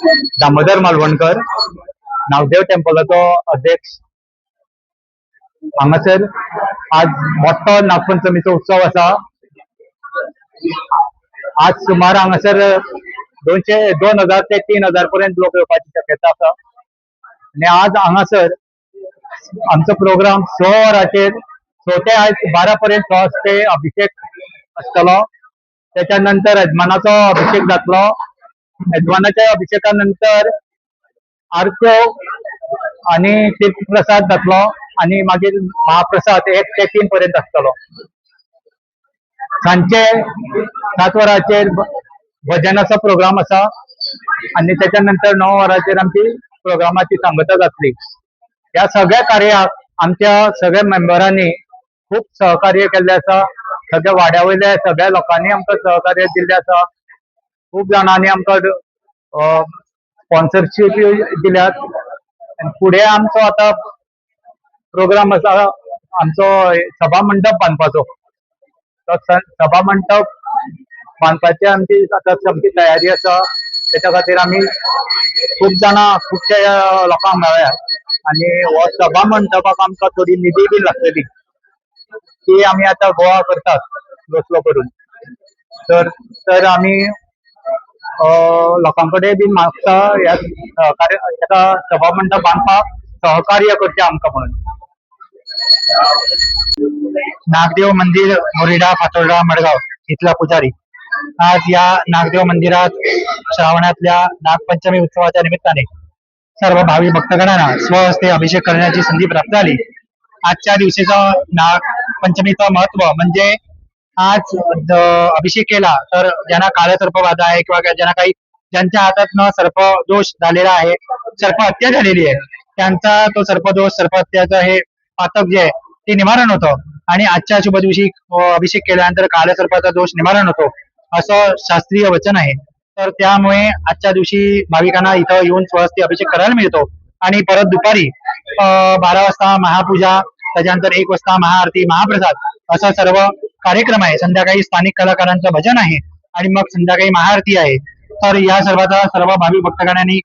दामोदर मालवणकर, नागदेव टेम्पलाचो अध्यक्ष. हांगासर आज मोठो नागपंचमीचो उत्सव आसा. आज सुमार हांगासर 2000 ते 3000 पर्यंत लोक येवपाची शक्यता आसा. आनी आज हांगासर आमचो प्रोग्राम 6 वरांचेर, 6 ते आयज 12 पर्यंत, 6 ते अभिषेक आसतलो. त्याच्या नंतर यजमानाचो अभिषेक जातलो. यजमानाच्या अभिषेका नंतर आरत्यो आणि तीर्थ प्रसाद जातलो आणि मागीर महाप्रसाद 1 ते 3 पर्यंत आसतलो. सांजचे 7 वरांचेर भजनाचो प्रोग्राम आसा आणि त्याच्या नंतर 9 वरांचेर आमची प्रोग्रामाची सांगता जातली. ह्या सगळ्या कार्याक आमच्या सगळ्या मेंबरांनी खूब सहकार्य केल्लें आसा. सगळ्या वाड्या वयल्या सगळ्या लोकांनी आमकां सहकार्य दिल्लें आसा. खूब जाणांनी आमकां स्पॉन्सरशीप दिल्यात. आनी फुडें आमचो आतां प्रोग्राम आसा, आमचो सभा मंडप बांदपाचो. तो सभा मंडप बांदपाची आमची आतां सामकी तयारी आसा. तेच्या खातीर आमी खूब जाणां, खुबशे लोकांक मेळ्ळ्या आनी हो सभा मंडपाक आमकां थोडी निधी बी लागतली, ती आमी आतां गोवा करतात स्लो स्लो करून. तर तर आमी लोकां कडेन बी मागता, ह्या सहकार्य, ताका सभा मंडप बांदपाक सहकार्य करचें आमकां म्हणून. नागदेव मंदिर, मोरिडा, फातोर्डा, मडगाव इथला पुजारी. आज या नागदेव मंदिरात श्रावणातल्या नागपंचमी उत्सवाच्या निमित्ताने सर्व भावी भक्तगणांना स्वहस्ते अभिषेक करण्याची संधी प्राप्त झाली. आजच्या दिवशीचं नागपंचमीचं महत्व म्हणजे आज अभिषेक केला तर ज्यांना काळ सर्पबाधा आहे किंवा ज्यांना काही, ज्यांच्या हातात सर्प दोष झालेला आहे, सर्पहत्या झालेली आहे, त्यांचा तो सर्पदोष, सर्पहत्याचं हे पातक जे आहे ते निवारण होतं. आणि आजच्या शुभ दिवशी अभिषेक केल्यानंतर काळ सर्पाचा दोष निवारण होतो असं शास्त्रीय वचन आहे. तर त्यामुळे आजच्या दिवशी भाविकांना इथं येऊन स्वहस्ती अभिषेक करायला मिळतो. आणि परत दुपारी 12 वाजता महापूजा, त्याच्यानंतर 1 वाजता महाआरती, महाप्रसाद असा सर्व कार्यक्रम आहे. संध्याकाळी स्थानिक कलाकारांचं भजन आहे आणि मग संध्याकाळी महाआरती आहे. तर या सर्वाचा सर्व भाविक भक्तगणांनी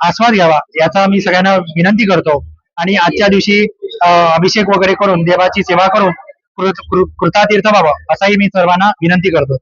आस्वाद घ्यावा याचा मी सगळ्यांना विनंती करतो. आणि आजच्या दिवशी अभिषेक वगैरे करून, देवाची सेवा करून कृतातीर्थ व्हावं असाही मी सर्वांना विनंती करतो.